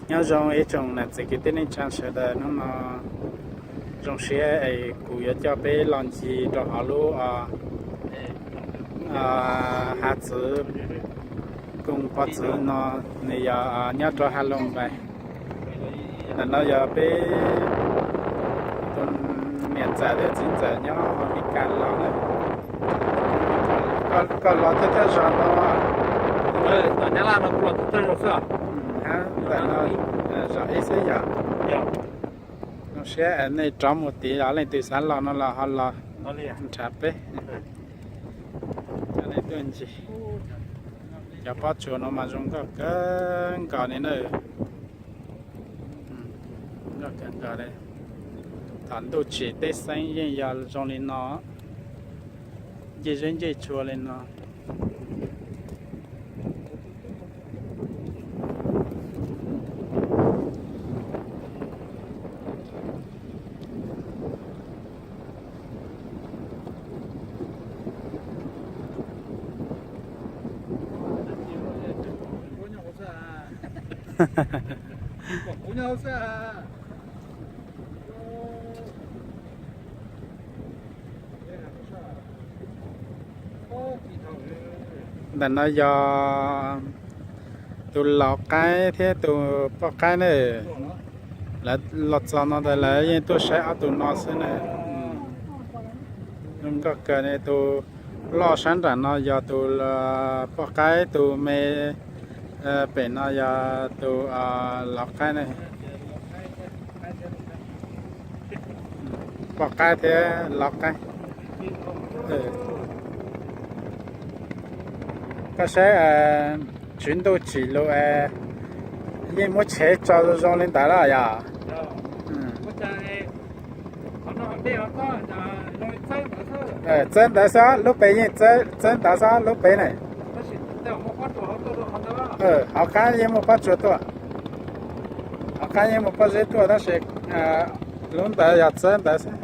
Nyob zoo ib tsoom niam txiv kwv tij neej tsa sawv daws, hnub no zoo siab es kuv yuav coj peb los ncig rau hauv lub hav txwv koom pov txwv no, nws yog nyob rau Halong Bay. Ntawm no yog peb tus niam ntxawm thiab txiv ntxawm nyob Amelikas los na. Koj los thawj thawj zaug no. Ntawm no zaum ib xwb yom. Zoo siab nej rov mus tid os, leej twg xav los no los ho los nrhav peb. Coj nej tuaj ncig. Cov pob tsuas no mas zoo nkauj kawg nkaus li na. Nkauj kawg nkaus li. Thaum ntuj tsim teb xeeb yeej yog zoo li no, ncej zeb ncej tshua li no. Ntawm no yog tus laus qaib thiab tus poj qaib na. Lawv los txog no ntawd lawv yeej tuaj saib ob tug no xwb na. Zoo nkauj kawg li. Tus loj sab nram no yog tus poj qaib, tus me pem no yog tus laus qaib na. Poj qaib thiab laus qaib. Koj saib, tswv ntuj tsim lus, yeej muab tshev tso zoo zoo li ntawd los yog? Txawb ntawd xwb, lub pem yeej txawb ntawd xwb, lub pem ne. Hauv qab yeej muaj pob tsuas tuaj, hauv qab yeej muaj pob zeb tuaj tab sis lub ntawd yog txawb ntawd xwb.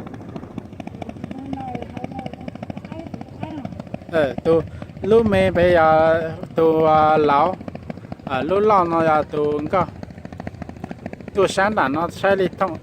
Tus, lub me pem yog tus laus, lub loj no yog tus nkauj. Tuaj sab nram no saib li thooj.